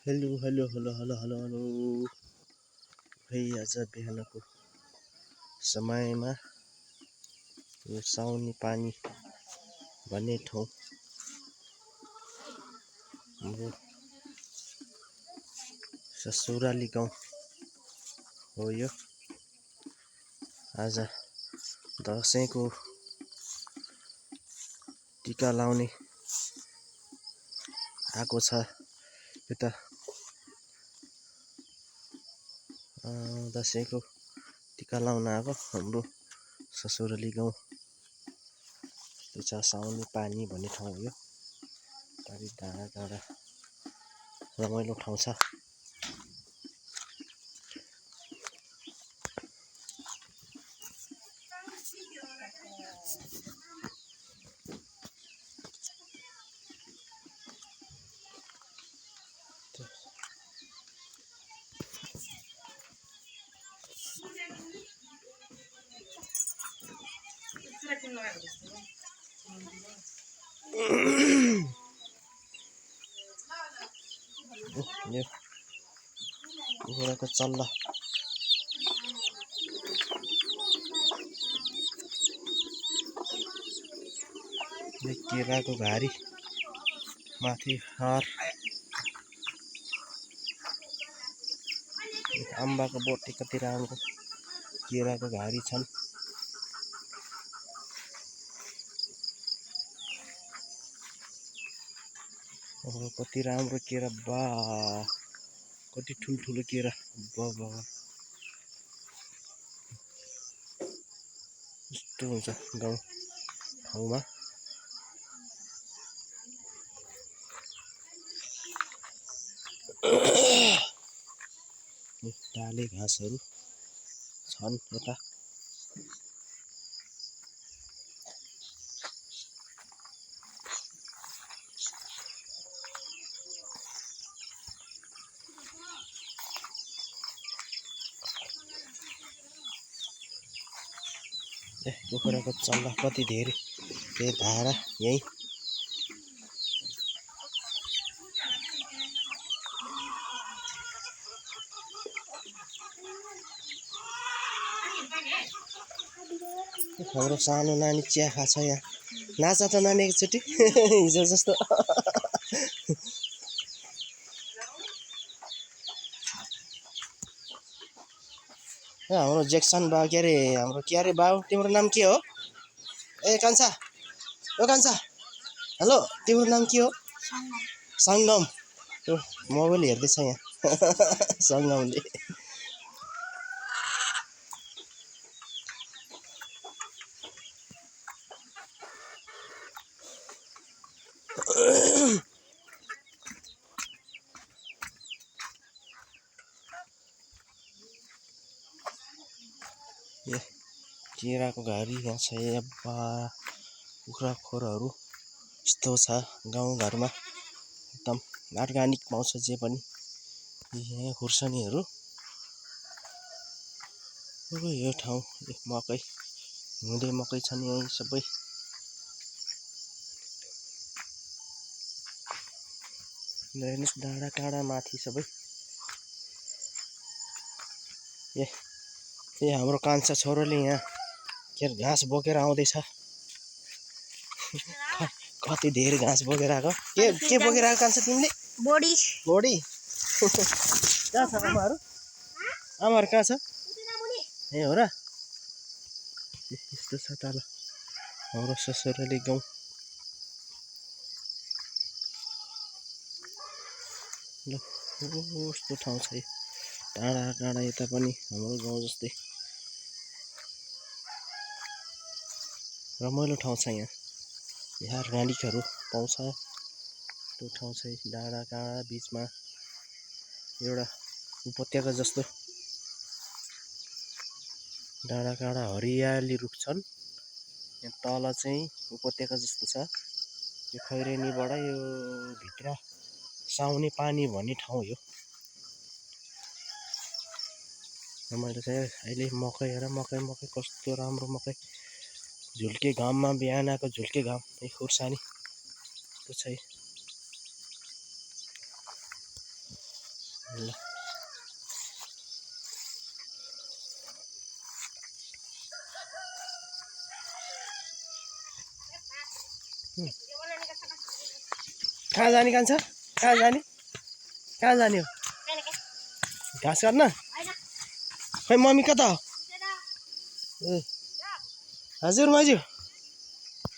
Hello hello hello hello hello hello भाइ आज बिहानको समयमा यो साउनी पानी भन्ने ठाउँ हाम्रो ससुराली गाउँ हो। यो आज दसैँको टिका लाउने आएको छ। यता दसैँको टिका लाउन आएको हाम्रो ससुराली गाउँ। त्यो छ साउनी पानी भन्ने ठाउँ हो। यो टाढी टाढा टाढा रमाइलो ठाउँ छ। यो कुखुराको चल्ला केराको घारी माथि हार अम्बाको बोट कति राम्रो केराको घारी छन्। कति राम्रो केरा बा कति ठुल्ठुलो केरा बा यस्तो हुन्छ गाउँ ठाउँमा। डाले घाँसहरू छन् यता। कुखुराको चल्ला कति धेरै त्यही धारा यही हाम्रो सानो नानी चिया खाछ। यहाँ नाच त नानी एकचोटि हिजो जस्तो। हाम्रो जेक्सन बा के अरे हाम्रो के अरे बाउ तिम्रो नाम के हो? ए कान्छा ओ कान्छा हेलो तिम्रो नाम के हो? सङ्गम। त्यो मोबाइल हेर्दैछ यहाँ सङ्गमले। केराको घारी यहाँ छ। बा कुखुरा खोरहरू यस्तो छ गाउँघरमा एकदम अर्ग्यानिक पाउँछ जे पनि। यहाँ खुर्सानीहरू यो ठाउँ मकै हिउँदे मकै छन् यहीँ सबै। हेर्नुहोस् डाँडा काँडा माथि सबै। ए हाम्रो कान्छा छोरोले यहाँ के अरे घाँस बोकेर आउँदैछ। कति धेरै घाँस बोकेर आएको। के बोकेर आएको कान्छा तिमीले? बोडी बोडी। कहाँ छ आमाहरू? आमाहरू कहाँ छ? ए हो र। यस्तो छ तल हाम्रो ससुराली गाउँ। ल कस्तो ठाउँ छ। टाढा टाढा यता पनि हाम्रो गाउँ जस्तै रमाइलो ठाउँ छ। यहाँ अर्ग्यानिकहरू पाउँछ। त्यो ठाउँ चाहिँ डाँडा काँडा बिचमा एउटा उपत्यका जस्तो डाँडा काँडा हरियाली रुख छन्। यहाँ तल चाहिँ उपत्यका जस्तो छ। यो खैरेनीबाट यो भित्र साउनी पानी भन्ने ठाउँ हो। रमाइलो छ। अहिले मकै हेर मकै मकै कस्तो राम्रो मकै झुल्के घाममा बिहानको झुल्के घाम। खुर्सानी त्यो छ। ल कहाँ जाने कान्छ कहाँ जाने हो घाँस काट्न खै मम्मी कता हो ए हजुर माजु